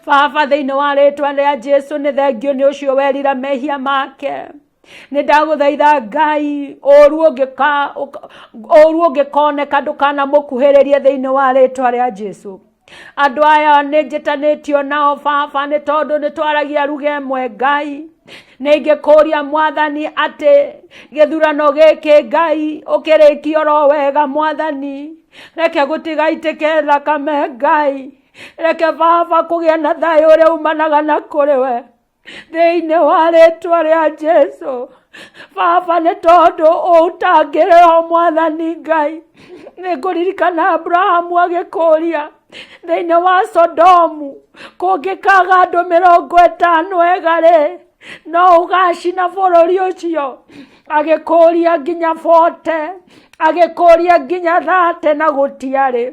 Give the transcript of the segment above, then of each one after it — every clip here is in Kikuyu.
Baba, thĩinĩ wa rĩtwa rĩa Jesu, nĩ thengio nĩ ũcio werira mehia make. Nĩ ndagũthaitha Ngai, ũru ũngĩkoneka ndũkanamũkuhĩrĩrie thĩinĩ wa rĩtwa rĩa Jesu. Andũ aya nĩ njĩtanĩtio nao, Baba, nĩ tondũ nĩ twaragia ruga ĩmwe. Ngai, nĩ ingĩkũria, Mwathani, atĩ gĩthurano gĩkĩ, Ngai, ũkĩrĩkie oro wega. Mwathani, reke gũtigaitĩke thakame. Ngai, reke, Baba, kũgĩe na thayũ ũrĩa umanaga na kũrĩ we thĩinĩ wa rĩtwa rĩa Jesu. Baba, nĩ tondũ ũtangĩrĩho, Mwathani Ngai, nĩ ngũririkana Abrahamu agĩkũria thĩinĩ wa Sodomu, kũngĩkaga andũ 50 ega rĩ, no ũgacina bũrũri ũcio? Agĩkũria nginya 40, agĩkũria nginya 30, na gũtiarĩ.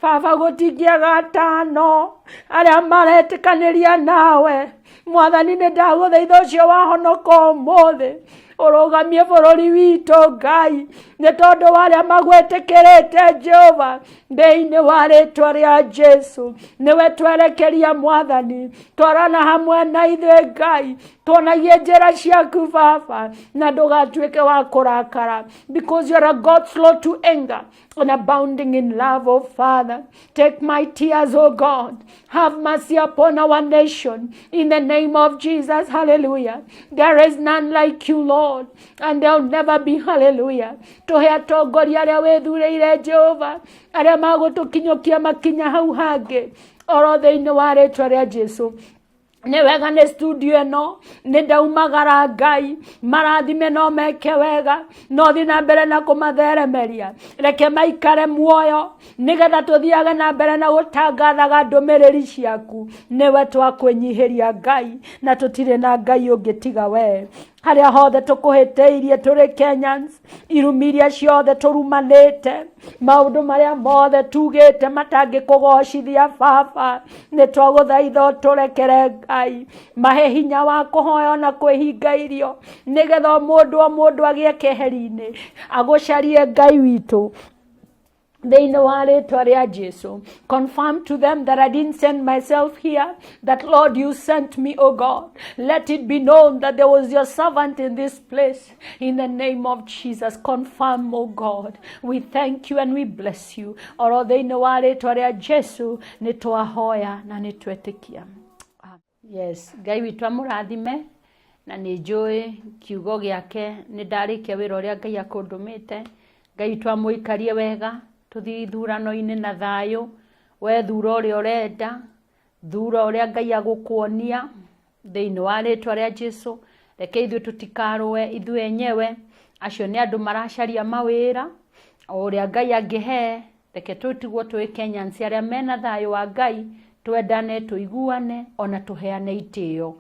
Baba, gũtingĩaga atano arĩa maretĩkanĩria nawe. Mwathani, nĩ ndagũthaitha, ũcio wahonoka ũmũthĩ ũrũgamie bũrũri witũ, Ngai, nĩ tondũ wa arĩa magwĩtĩkĩrĩte. Jehova, thĩinĩ wa rĩtwa rĩa Jesu, nĩwe twerekeria. Mwathani, twarana hamwe na ithuĩ. Ngai, tuonagie njĩra ciaku, Baba, na ndũgatuĩke wa kũrakara, because you are a God slow to anger and abounding in love, oh Father. Take my tears, oh God. Have mercy upon our nation. In the name of Jesus, hallelujah. There is none like you, Lord, and there'll never be, hallelujah. Tũhe atongoria arĩa wĩthurĩire, Jehova, arĩa magũtũkinyũkia makinya hau hangĩ, oro thĩinĩ wa rĩtwa rĩa Jesu. Nĩ wega nĩ studio ĩno nĩ ndaumagara. Ngai marathime, no meke wega, no thiĩ na mbere na kũmatheremeria. Reke maikare muoyo nĩgetha tũthiage na mbere na gũtangathaga ndũmĩrĩri ciaku. Nĩwe twakwĩnyihĩria, Ngai, na tũtirĩ na Ngai ũngĩ tiga we. Harĩa hothe tũkũhĩtĩirie tũrĩ Kenyans, irumi iria ciothe tũrumanĩte, maũndũ marĩa mothe tugĩte matangĩkũgocithia, Baba, nĩ twagũthaitha ũtũrekere. Ngai, mahe hinya wa kũhoya ona kwĩhinga irio, nĩgetha o mũndũ o mũndũ agĩe keheri-inĩ agũcarie, Ngai witũ, thĩinĩ wa rĩtwa rĩa Jesu. Confirm to them that I didn't send myself here, that, Lord, you sent me, oh God. Let it be known that there was your servant in this place. In the name of Jesus, confirm, oh God. We thank you and we bless you. Oro thĩinĩ wa rĩtwa rĩa Jesu nĩ twahoya na nĩ twetĩkia. Yes, Ngai witũ amũrathime, na nĩ njũĩ kiugo gĩake nĩ ndarĩkia wĩra ũrĩa Ngai akũndũmĩte. Ngai witũ amũikarie wega, tũthiĩ ithurano-inĩ na thayũ. We thura ũrĩa ũrenda, thura ũrĩa Ngai agũkuonia thĩinĩ wa rĩtwa rĩa Jesu. Reke ithuĩ tũtikarũe ithuĩ enyewe. Acio nĩ andũ maracaria mawĩra, o ũrĩa Ngai angĩhe. Reke tũtigwo twĩ Kenyans arĩa mena thayũ wa Ngai, twendane, tũiguane, ona tũheane itĩo.